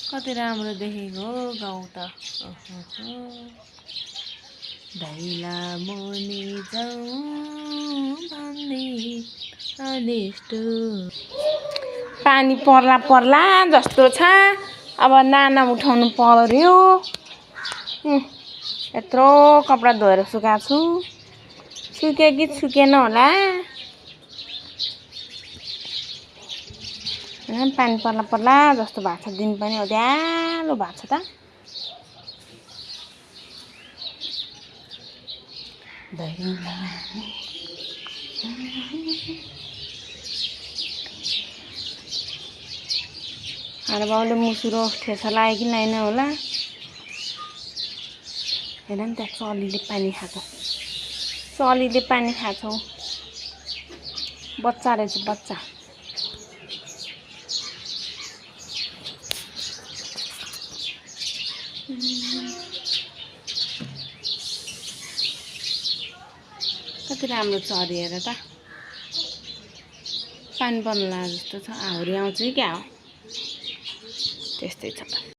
कति राम्रो देखेको हो गाउँ त। दैला मुनि जाउँ भन्ने अनिष्ट पानी पर्ला पर्ला जस्तो छ। अब नाना उठाउनु पर्यो। यत्रो कपडा धोएर सुकाएको छु। सुक्यो कि सुकेन होला। पानी पर्ला पर्ला जस्तो भएको छ। दिन पनि उज्यालो भएको छ त। अरे बाउले मुसुरो ठेसा लाग्यो कि लाइन होला। हेर नि त्यहाँ चलीले पानी खाएको। चलीले पानी खाएको। बच्चा रहेछ बच्चा। कति राम्रो चरी हेर त। पानी पर्ला जस्तो छ। हाउरी आउँछ कि क्या हो त्यस्तै छ।